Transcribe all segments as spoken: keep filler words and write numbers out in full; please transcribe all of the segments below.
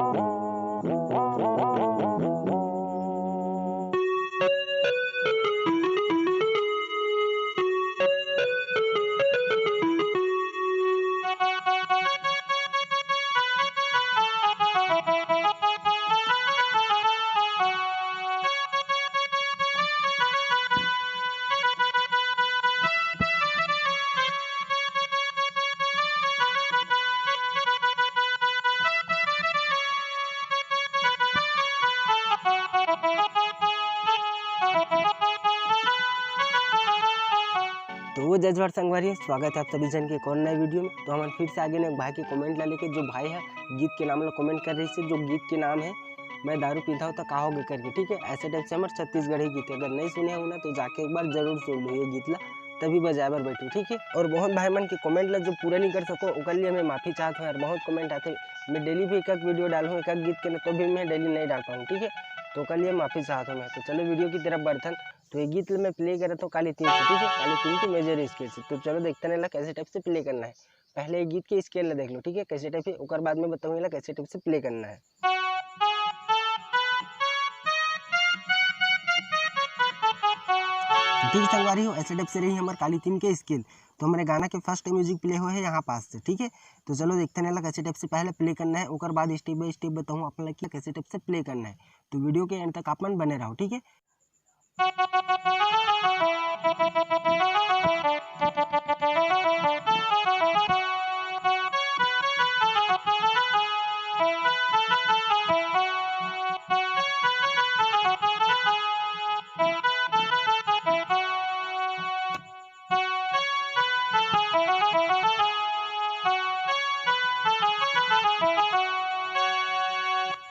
तो जय जोहार संगवारी, स्वागत है आप सभी जन के एक और नए वीडियो में। तो हमन फिर से आगे ने एक भाई के कमेंट ला लेके, जो भाई है गीत के नाम ला कमेंट कर रही से, जो गीत के नाम है मैं दारू पीता हूँ तो का होगे करके, ठीक है। ऐसे टाइप से हमर छत्तीसगढ़ी गीत है, अगर नहीं सुने हो ना तो जाके एक बार जरूर सुन लो ये गीत ला, तभी बजाए बर बैठो, ठीक है। और बहुत भाई मन के कमेंट ला जो पूरा नहीं कर सको, ओकर लिए मैं माफी चाहत हूँ यार। बहुत कमेंट आते, मैं डेली भी एक एक वीडियो डालूँ एक एक गीत के ना, तो भी मैं डेली नहीं डाल पाऊँ, ठीक है। तो ओकर लिए माफी चाहत हूँ मैं। तो चलो वीडियो की तरफ बढ़थन। तो ये गीत ला मैं प्ले करत हूँ काली तीन से, ठीक है, काली तीन के मेजर स्केल से। तो चलो देखते हैं ला कैसे टाइप से प्ले करना है। पहले ये गीत के स्केल ला देख लो, ठीक है, कैसे टाइप से, ओकर बाद में बताऊंगा ला कैसे टाइप से प्ले करना है। ठीक संगवारी हो, ऐसे टाइप से रही हमार काली तीन के स्केल। तो हमारे गाना के फर्स्ट म्यूजिक प्ले हो है यहाँ पास से, ठीक है। तो चलो देखते हैं ला कैसे टाइप से पहले प्ले करना है, ओकर बाद स्टेप बाय स्टेप बताऊँ आप ला कि कैसे टाइप से प्ले करना है। तो वीडियो के एंड तक आप मन बने रहो, ठीक है।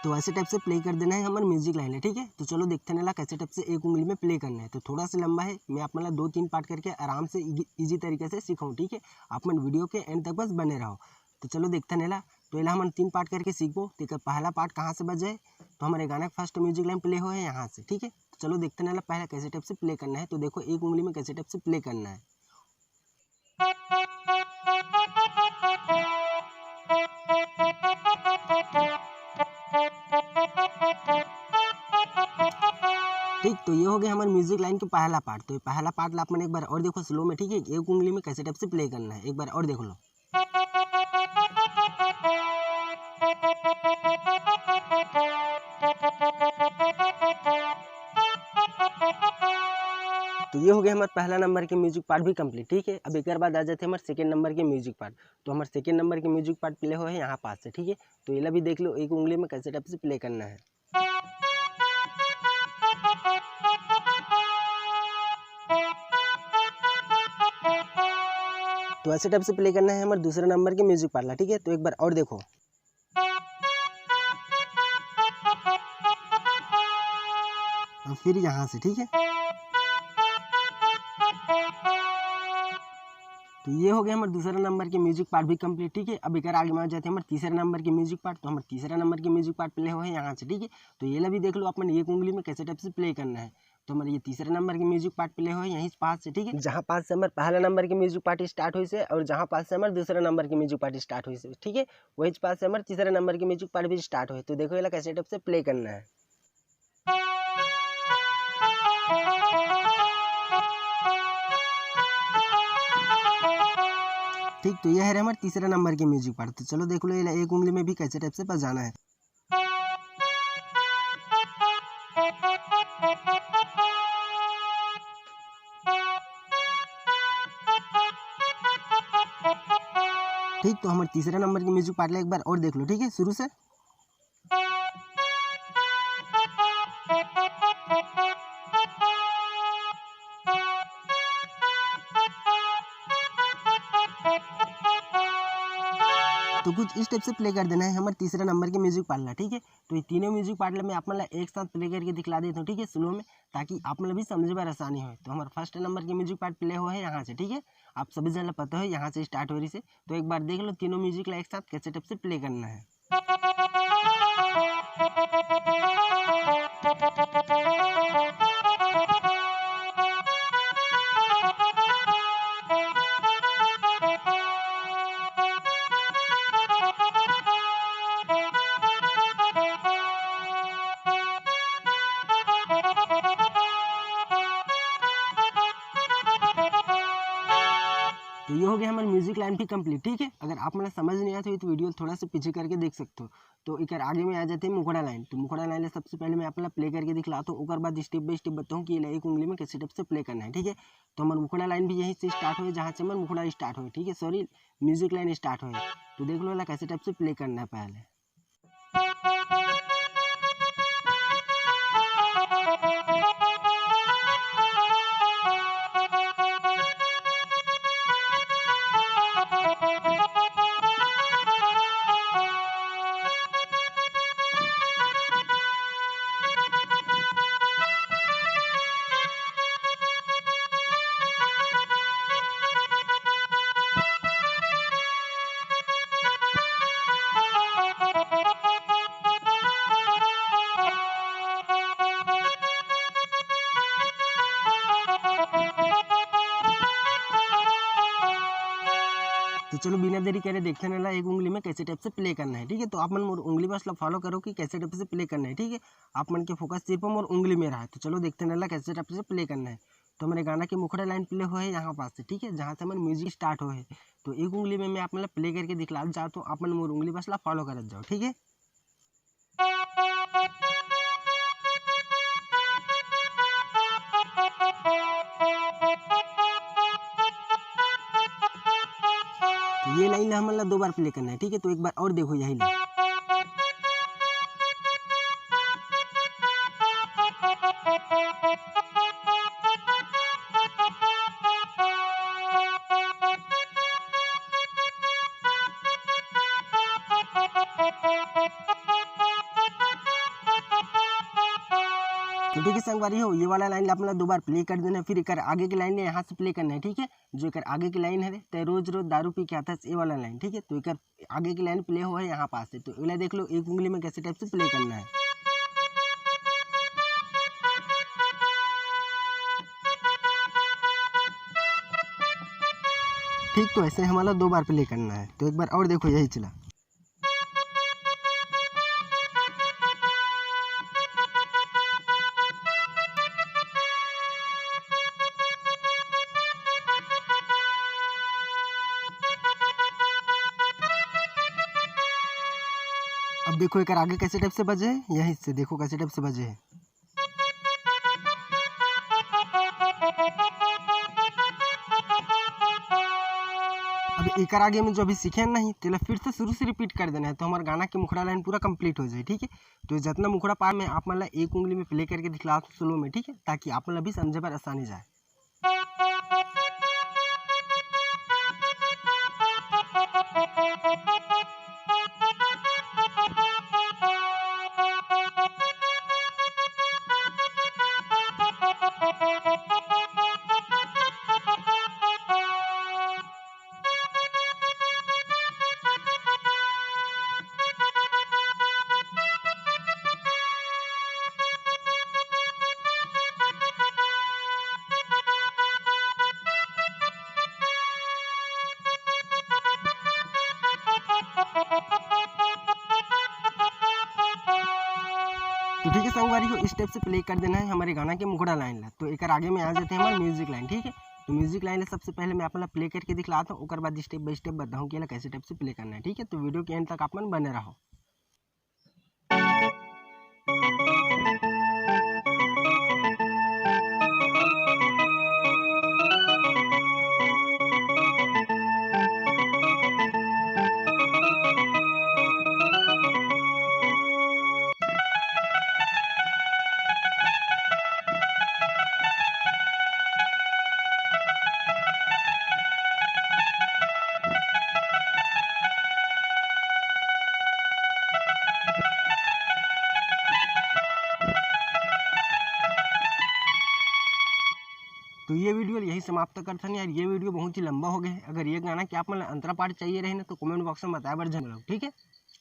तो ऐसे टाइप से प्ले कर देना है हमर म्यूजिक लाइन है, ठीक है। तो चलो देखते हैं ला कैसे टाइप से एक उंगली में प्ले करना है। तो थोड़ा सा लंबा है, मैं आप मन ला दो तीन पार्ट करके आराम से इजी तरीके से सिखाऊँ, ठीक है। आप मन वीडियो के एंड तक बस बने रहो। तो चलो देखते हैं ला, तो एला हमन तीन पार्ट करके सीखबो। तो एकर पहला पार्ट कहाँ से बजे, तो हमारे गाना के फर्स्ट म्यूजिक लाइन प्ले हो है यहाँ से, ठीक है। तो चलो देखते हैं ला पहला कैसे टाइप से प्ले करना है। तो देखो एक उंगली में कैसे टाइप से प्ले करना है। ठीक, तो ये हो गया हमारे म्यूजिक लाइन के पहला पार्ट। तो ये पहला पार्ट ला आप मन एक बार और देखो स्लो में, ठीक है, एक उंगली में कैसे टाइप से प्ले करना है, एक बार और देख लो। तो ये हो गया हमारे पहला नंबर के म्यूजिक पार्ट भी कंप्लीट, ठीक है। अब एक बाद आ जाते हैं हमारे सेकंड नंबर के म्यूजिक पार्ट। तो हमारे सेकंड नंबर के म्यूजिक पार्ट प्ले हो है यहाँ पास से, ठीक है। तो एला भी देख लो, एक उंगली में कैसे टाइप से प्ले करना है। तो ऐसे टाइप से प्ले करना है हमारे दूसरे नंबर के म्यूजिक पार्ट ला, ठीक है। तो एक बार और देखो, और फिर यहाँ से, ठीक है। तो ये हो गया हमारे दूसरा नंबर के म्यूजिक पार्ट भी कंप्लीट, ठीक है। अब एक आगे में आ जाते हैं हमारे तीसरे नंबर के म्यूजिक पार्ट। तो हमारे तीसरा नंबर के म्यूजिक पार्ट प्ले हो है यहाँ से, ठीक है। तो ये ला भी देख लो आप मन एक उंगली में कैसे टाइप से प्ले करना है। तो हमारे ये तीसरे नंबर के म्यूजिक पार्ट प्ले हो है यहीं पास से, ठीक है, जहाँ पास से हमारे पहला नंबर के म्यूजिक पार्ट स्टार्ट हुई से और जहाँ पास से हमारे दूसरा नंबर के म्यूजिक पार्ट स्टार्ट हुई से, ठीक है, वही पास से हमारे तीसरे नंबर के म्यूजिक पार्ट भी स्टार्ट हुई। तो देखो ये ला कैसे टाइप से प्ले करना है। ठीक, तो यह है हमारे तीसरे नंबर के म्यूजिक पार्ट। तो चलो देख लो ये ला एक उंगली में भी कैसे टाइप से बजाना है। ठीक, तो हमारे तीसरा नंबर के म्यूजिक पार्ट ला एक बार और देख लो, ठीक है, शुरू से। तो कुछ इस टाइप से प्ले कर देना है हमारे तीसरा नंबर के म्यूजिक पार्ट ला, ठीक है। तो ये तीनों म्यूजिक पार्ट ला मैं आप मन ला एक साथ प्ले करके दिखला देता हूँ, ठीक है, स्लो में, ताकि आप मन ला भी समझे बर आसानी हो। तो हमारा फर्स्ट नंबर के म्यूजिक पार्ट प्ले हो है यहाँ से, ठीक है, आप सभी जन ला पता हो यहाँ से स्टार्ट हो रही से। तो एक बार देख लो तीनों म्यूजिक ला एक साथ कैसे टाइप से प्ले करना है। तो ये हो गया हमारे म्यूजिक लाइन भी कंप्लीट, ठीक है। अगर आप मन ला समझ नहीं आया तो ये तो वीडियो थोड़ा सा पीछे करके देख सकते हो। तो एकर आगे में आ जाते हैं मुखड़ा लाइन। तो मुखड़ा लाइन ला सबसे पहले मैं आप मन ला प्ले करके दिखलाता हूँ, ओकर बाद स्टेप बाय स्टेप बताऊँ कि ये ला एक उंगली में कैसे टाइप से प्ले करना है, ठीक है। तो हमारे मुखड़ा लाइन भी यहीं से स्टार्ट हुए, जहाँ से हमारे मुखड़ा स्टार्ट हुए, ठीक है, सॉरी, म्यूजिक लाइन स्टार्ट हुए। तो देख लो, ला कैसे टाइप से प्ले करना है पहले। तो चलो, बिना देरी करे देखते हैं ना, एक उंगली में कैसे टाइप से प्ले करना है, ठीक है। तो आप मन मोर उंगली बस ला फॉलो करो कि कैसे टाइप से प्ले करना है, ठीक है। आप मन के फोकस सिर्फ मोर उंगली में रहा है। तो चलो देखते हैं ना, कैसे टाइप से प्ले करना है। तो हमारे गाना के मुखड़ा लाइन प्ले हुए है यहाँ पास से, ठीक है, जहाँ से हमारे म्यूजिक स्टार्ट हुए है। तो एक उंगली में मैं आप मन ला प्ले करके दिखला जाता हूँ, आप मन मोर उंगली बस ला फॉलो करत जाओ, ठीक है। ये लाइन ला हमन ला दो बार प्ले करना है, ठीक है। तो एक बार और देखो यही लाइन। तो ठीक है संगवारी हो, ये वाला लाइन ला आप मन ला दो बार प्ले कर देना है, फिर एकर आगे के लाइन ला यहाँ से प्ले करना है, ठीक है। जो एकर आगे के लाइन है, "तै रोज रोज दारू पी के आथस", ये वाला लाइन, ठीक है। तो एकर आगे के लाइन प्ले हुआ है यहाँ पास से, तो एला देख लो एक उंगली में कैसे टाइप से प्ले करना है। ठीक, तो ऐसे हमारा दो बार प्ले करना है। तो एक बार और देखो यही चला। अब देखो एकर आगे कैसे टाइप से बजे है, यहीं से देखो कैसे टाइप से बजे है। अब एकर आगे में जो अभी सीखे नहीं, तेला फिर से शुरू से रिपीट कर देना है, तो हमारे गाना के मुखड़ा लाइन पूरा कंप्लीट हो जाए, ठीक है। तो जितना मुखड़ा पार मैं आप मन ला एक उंगली में प्ले करके दिखला स्लो में, ठीक है, ताकि आप मन ला भी समझे पर आसानी जाए। तो ठीक है संगवारी हो, इस टाइप से प्ले कर देना है हमारे गाना के मुखड़ा लाइन ला। तो एकर आगे में आ जाते हैं हमारे म्यूजिक लाइन, ठीक है। तो म्यूजिक लाइन ला सबसे पहले मैं आप मन ला प्ले करके दिखलाता हूँ, ओकर बाद स्टेप बाय स्टेप बताऊँ कि एला कैसे टाइप से प्ले करना है, ठीक है। तो वीडियो के एंड तक आप मन बने रहो। तो ये वीडियो यही समाप्त करथन यार। ये वीडियो बहुत ही लंबा हो गया है। अगर ये गाना के आप मन ला अंतरा पार्ट चाहिए रहे ना, तो कमेंट बॉक्स में बताए बर झन भूलो, ठीक है।